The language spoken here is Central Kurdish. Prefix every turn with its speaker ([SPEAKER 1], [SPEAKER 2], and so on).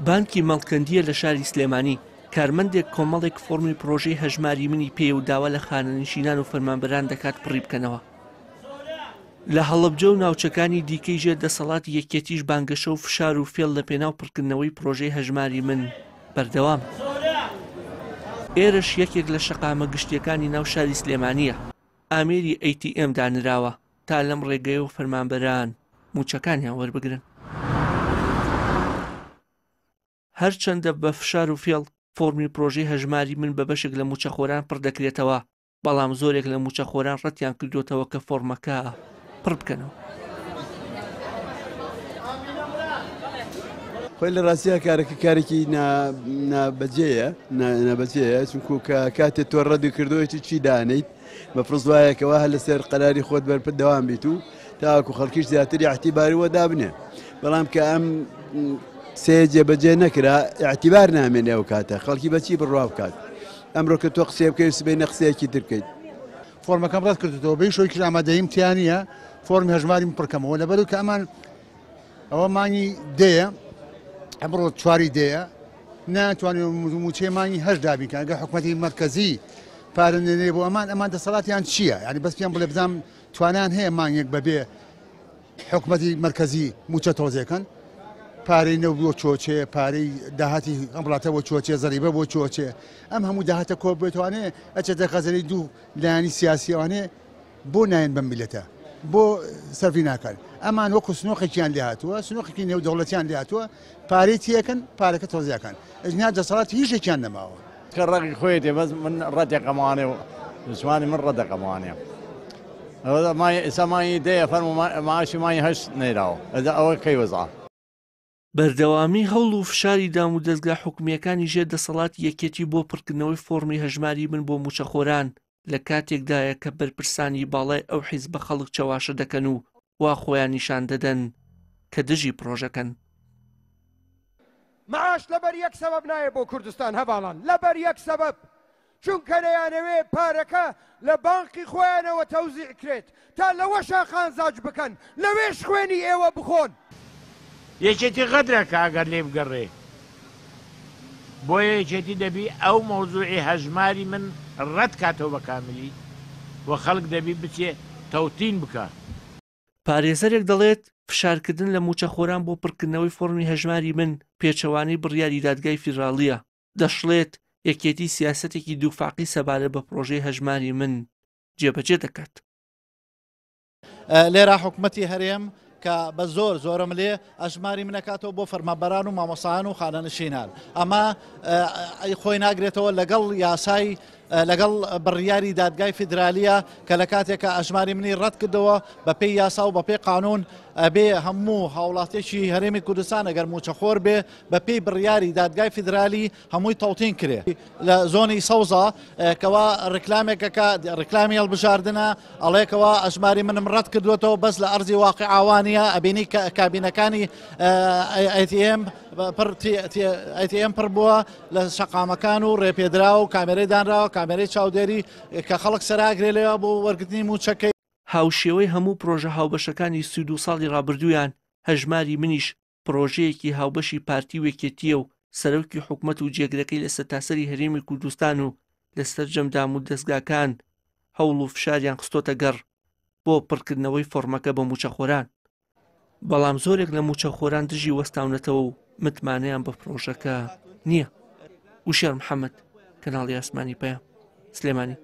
[SPEAKER 1] بانکی مەڵکەندییە لە شاری سلێمانی، کارمەندێک کۆمەڵێک فۆڕمی پڕۆژەی هەژماری منی پێیە و داوا لە خانەنشینان و فەرمانبەران دەکات پڕی بکەنەوە. لە هەڵەبجە و ناوچەکانی دیکەی ژێر دەسەڵاتی یەکێتیش بانگەشە و فشار و فێڵ لەپێناو پڕکردنەوەی پڕۆژەی هەژماری من بەردەوامە. ئێرەش یەکێک لە شەقامە گشتییەکانی ناو شاری سلێمانییە، ئامێری ATM دانراوە تا لەم ڕێگەیەوە فەرمانبەران مووچەکانیان وەربگرن. هەرچەندە بە فشار و فێڵ فۆڕمی پڕۆژەی هەژماری من بە بەشێک لە مووچەخۆران پڕدەکرێتەوە، بەڵام زۆرێک لە مووچەخۆران ڕەتیان کردووەتەوە کە فۆڕمەکە پڕ بکەنەوە.
[SPEAKER 2] خۆی لە ڕاستیا کارەکە کارێکی نابەجێیە نابەجێیە چونکو کە کاتێ تۆ ڕەدی کردووەتی چی دانیت مەفرۆز وایە کەوا هەر لەسەر قەراری خۆت بەردەوام بیت و تاوەکو خەڵکیش زیاتر اعتیباری وە دابنێ بەڵام کە ئەم سێ جێبەجێ نەکرا اعتیبار نامێنێ ئەو کاتە خەڵکی بەچی بڕوا بکات ئەمڕۆ کە تۆ قسەیە بکەیت سبەینە قسەیەکی تر بکەیت.
[SPEAKER 3] فۆرمەکەم ڕەت کردوتەوە بە هیچ شێوەیەکیش ئامادەییم تیا نییە فۆرمی هەژماری من پڕکەمەوە لەبەرو کە ئەمان ئەوە مانگی دەیە ئەمڕۆ چواری دەیە ناتوانێت موچەی مانگی هەشت دابین کەن ئەگەر حکومەتی مەرکەزی پارە نێنێ بۆ ئەمان ئەمان دەسەڵاتیان چییە یعنی بەس پێم بڵێ بزانم توانیان هەیە مانگێک بەبێ حکومەتی مەرکەزی موچە تۆزێکەن پارەی نەوت بۆ چۆچێ پارەی داهاتی ئەم وڵاتە بۆ چۆچێ زەریبە بۆ چۆچێ ئەم هەموو داهاتە کۆ بێتوانێ ئەچێتە خەزەری دوو لایەنی سیاسیەوانێ بۆ نایەن بەم میلەتە بۆ سەرفی ناکەن ئەمان وەکو سنۆقێکیان لێهاتووە سنۆقێکی نێودەوڵەتیان لێهاتووە پارەی تیەکەن پارەکە تۆزیەکان ئەجنا دەسەڵات هیچێکیان نەماوە.
[SPEAKER 4] کە ڕەقی خۆیەتی بەس من ڕەتێکەمانێ و زمانی من ڕەدەکەمانێ ئێستا مانگی دەیە فەرموو معاشی مانگی هەشت نەیراوە ئەوە کەی وەزعە.
[SPEAKER 1] بەردەوامی هەوڵ و فشاری دامودەزگا حکومییەکانی ژێر دەسەڵاتی یەکێتی بۆ پڕکردنەوەی فۆڕمی هەژماری من بۆ مووچەخۆران لە کاتێکدایە کە بەرپرسانی باڵای ئەو حیزبە خەڵک چەواشە دەکەن و وا خۆیان نیشان دەدەن کە دژی پڕۆژەکەن.
[SPEAKER 5] معاش لەبەر یەک سەبەب نایە بۆ کوردستان هەڤاڵان لەبەر یەک سەبەب چونکە دەیانەوێ پارەکە لە بانقی خۆیانەوە تەوزیع کرێت تا لەوەشا قانزاج بکەن لەوێش خوێنی ئێوە بخۆن.
[SPEAKER 6] یەکێتی غەدرەکا ئەگەر لێی بگەڕێ بۆیە یەکێتی دەبی ئەو مەوزوعی هەژماری من ڕەت کاتەوە بە کاملی و خەڵک دەبی بچێ تەوتین بکا.
[SPEAKER 1] پارێزەرێک دەڵێت، فشارکردن لە مووچەخۆران بۆ پڕکردنەوەی فۆڕمی هەژماری من پێچەوانەی بڕیاری دادگای فیدراڵییە. دەشڵێت، یەکێتی سیاسەتێکی دووفاقی سەبارەت بە پڕۆژەی هەژماری من جێبەجێ دەکات.
[SPEAKER 7] لێرە حکومەتی هەرێم کە بە زۆر زۆرەملێ ئەژماری منەکاتەوە بۆ فەرمانبەران و مامۆسایان و خانەنشینان ئەمە خۆی ناگرێتەوە لەگەڵ یاسای لەگەڵ بڕیاری دادگای فیدرالیە کە لە کاتێکە ئەژماری منی ڕەت کردەوە بە پێی یاسا و بە پێی قانون ئەبێ هەموو هاوڵاتێکی هەرێمی کوردستان ئەگەر موچەخۆر بێ بە پێی بڕیاری دادگای فیدرالی هەمووی تەوتین کرێ لە زۆنی سەوزا کەوا ڕیکلامێکەکە ڕیکلامی هەڵبژاردنە ئەڵێکەوە ئەژماری منم ڕەت کردوێتەوە بەس لە ئەرزی واقع ئاوانە ئەبینی کابینەکانی ATM ATM پڕ بووە لە شەقامەکان و ڕێپێدرا و کامێرەی دانراوە کامێرەی چاودێری کە خەڵک سەراگرێ لەوە بۆ وەرگرتنی موچەکەی.
[SPEAKER 1] هاوشێوەی هەموو پرۆژە هاوبەشەکانی 32 ساڵی ڕابردوویان، هەژماری منیش پڕۆژەیەکی هاوبەشی پارتی و یەکێتییە و سەرۆکی حکومەت و جێگرەکەی لە سەرتاسەری هەرێمی کوردستان و لە سەرجەم دامودەزگاکان هەوڵ و فشاریان خستۆتە گەڕ بۆ پڕکردنەوەی فۆڕمەکە بۆ مووچەخۆران، بەڵام زۆرێک لە مووچەخۆران دژی وەستاونەتەوە و متمانەیان بە پڕۆژەکە نییە. وشیار محەمەد، کەناڵی ئاسمانی پەیام، سلێمانی.